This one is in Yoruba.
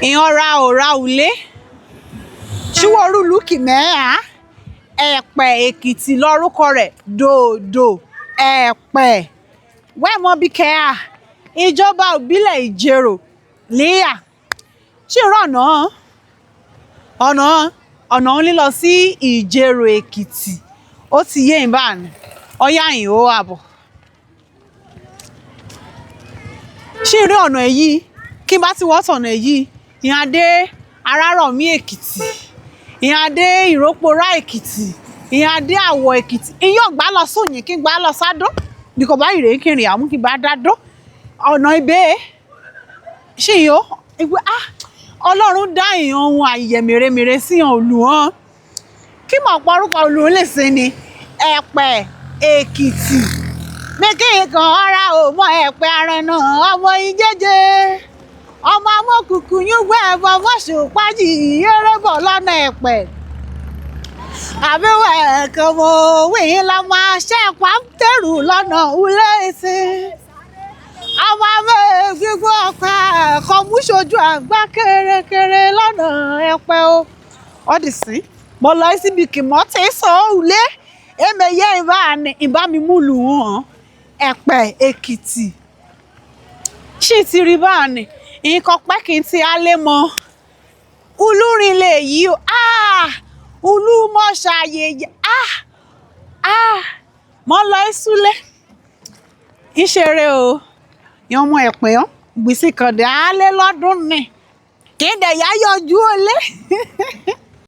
Ìhàn ra ò ra ùlé. Ṣíwọ́rú lùkì mẹ́à. Ẹ̀pẹ̀ Èkìtì lórúkọ rẹ̀ dòdò Ẹ̀pẹ̀. Wẹ́ẹ̀mọ́ bí kẹ́à. Ìjọba ìbílẹ̀ Ìjerò líyà. Ṣé ìrọ̀nà ọ̀nà ọ̀nà ń lílọ sí Ìjerò Èkìtì. Ó ti yé ìbáni. Ọyá yìí ó àbọ̀. Ṣé ìrí ọ̀nà èyí kí n bá ti wọ́ tọ̀nà èyí ìhàn dé Arárọ̀mí Èkìtì, ìhàn dé Ìróporá Èkìtì, ìhàn dé Àwọ̀ Èkìtì. Ìyẹn ò gbá lọ sóyìn kí n gbá lọ sádó. Bí kò bá ìrè kiri àmú kí n bá dádó. Ọ̀nà ibẹ̀ ṣé ìyó ìgbé ah Ọlọ́run dá ìhàn ohun àyè mèremère sí ìhàn òlù hàn. Kí mọ̀ pọ́rúkọ òlù lè ṣe ni Ẹ̀pẹ̀ Èkìtì. Mèkì kan ara ò mọ Ẹ̀pẹ̀ arẹnà ọmọ ìjẹ́jẹ́. Ọmọ amókùkù yúngbẹ́ ẹ̀bọ mọ́ṣùpájì erébọ̀ lọ́nà Ẹ̀pẹ̀. Àbíwẹ̀ kan mo wí la máa ṣẹ́pà ń tẹ̀rù lọ́nà ulé ìsìn. Ọmọ amẹ́ gbígbó ọ̀pá kọ̀mú ṣojú àgbá kérékéré lọ́nà Ẹ̀pẹ̀ o. Ọdì sí, mo lọ síbi kìmọ́tì sọ òlé. Èmẹ̀yẹ ìbá ni ìbá mi múlù hàn Ẹ̀pẹ̀ Èkìtì. Ṣé ti rí bá ní? Nǹkan pẹ́ kí n ti á lé mọ. Ulúrin lè yí o. Ah! Ulú mọ́ ṣàyèyè. Ah! Ah! Mo lọ ìsúlé. Ìṣeré o. Ìyẹn ọmọ Ẹ̀pẹ̀ ọ́n. Gbèsè kan dé á lé lọ́dún ni. Kí n dẹ̀ yá yọjú olé.